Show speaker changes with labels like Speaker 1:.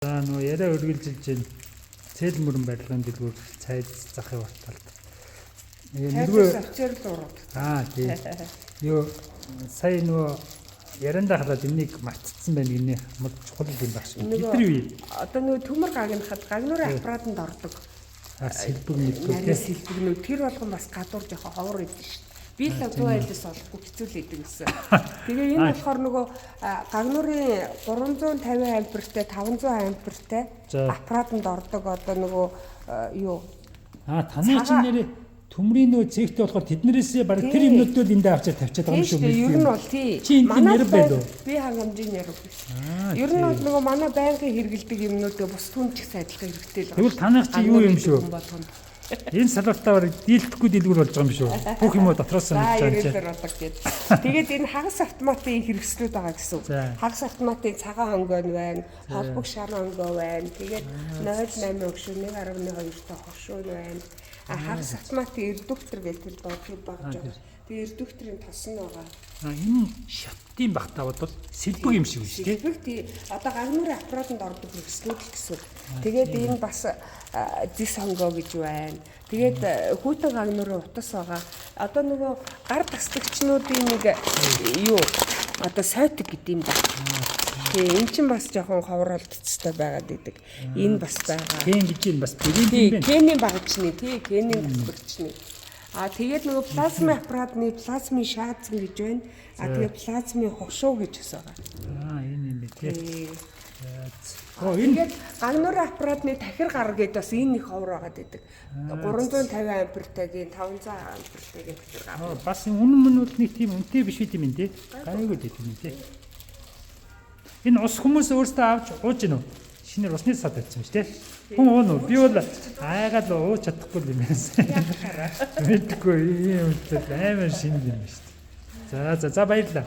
Speaker 1: За, нөгөө яриа өргөлжилж байна. Цээл мөрөн барилгын дэлгүүр цайз захын урталд.
Speaker 2: Нөгөө офицер л урууд.
Speaker 1: Аа, тий. Юу, сая нөгөө яриандаа халаад энийг мартцсан байна гинэ. Мод чухал юм баг шиг. Бид нар юу?
Speaker 2: Одоо нөгөө төмөр гагнахад гагнуурын аппаратанд ордог.
Speaker 1: Аа, сэлбэг мэдгүй
Speaker 2: тий. Сэлбэгнүүд тэр болгон бас гадуур жоохон ховор идэв шүү дээ. Би л дуу айлс олохгүй хэцүү л идэг гэсэн. Тэгээ энэ болохоор нөгөө гагнуурын 350 ампертай, 500 ампертай аппаратанд ордог одоо нөгөө юу.
Speaker 1: Аа, танай чинь нэрээ төмрийн нөгөө цэгтэй болохоор тэднэрээсээ баг тэр юмнуудыг л эндээ авчиад тавьчаад байгаа юм шүү.
Speaker 2: Ер нь бол тий.
Speaker 1: Манай нэр байл уу?
Speaker 2: Би хангамжийн нэр. Ер нь бол нөгөө манай байнгын хэрэгэлдэг юмнуудыг бус түн ч их адилхан хэрэгтэй л
Speaker 1: байна. Тэгвэл танайх чи юу юм шүү? Энэ салвартаа бараг дийлдэхгүй дэлгүүр болж байгаа юм шүү. Бүх юм уу дотроос
Speaker 2: нь хийж байгаа юм чи. Тэгээд энэ хагас автоматын хэрэгслүүд байгаа гэсэн үг. Хагас автоматын цагаан хөнгөө нь байна, холбог шар хөнгөө байна. Тэгээд 0.8 өгшөө 1.2 та хошуу байна. А хагас автоматын редуктор гэх тэр доотлог багж байгаа. Тэгээ редукторын тос нь байгаа.
Speaker 1: Энэ шаттын багтаа бодвол сэлбэг юм шиг үү тий?
Speaker 2: Сэлбэг тий. Одоо гагнуурын аппаратанд ордог хэрэгслүүд л гэсэн үг. Тэгээд энэ бас зис хонгоо гэж байна. Тэгээд хүйтэн гагнуурын утас байгаа. Одоо нөгөө гар таслагчнуудын нэг юу одоо сойтог гэдэг юм ба. Тий, эн чинь бас жоохон ховролтцтой байгаад идэг. Энэ бас байгаа.
Speaker 1: Кен гэж энэ бас брэнд юм байна.
Speaker 2: Кенийн багчны тий, кенийн таслагчны. А тэгээд нөгөө плазмын аппаратны плазмын шаазан гэж байна. А тэгээд плазмын хошуу гэж бас байгаа.
Speaker 1: Аа, энэ юм бэ тий.
Speaker 2: Оо, энэ тэгээд гагнуурын аппаратны тахир гар гэдээ бас энэ их ховор байгаад идэг. 350 ампертайгийн 500 ампертайгийн тахир гар.
Speaker 1: Аа, бас үнэн мөн бол нэг тийм үнэтэй биш үү юм тий. Гайгүй дээ тийм тий. Энэ ус хүмүүс өөрсдөө авч ууж гинөө. Шинээр усны сад тавьсан шүү дээ. Хүн уун уу? Би бол айгаад ууж чадахгүй юм байсан. Мэдгүй юм л амар шинэ юм шүү дээ. За за за баярлалаа.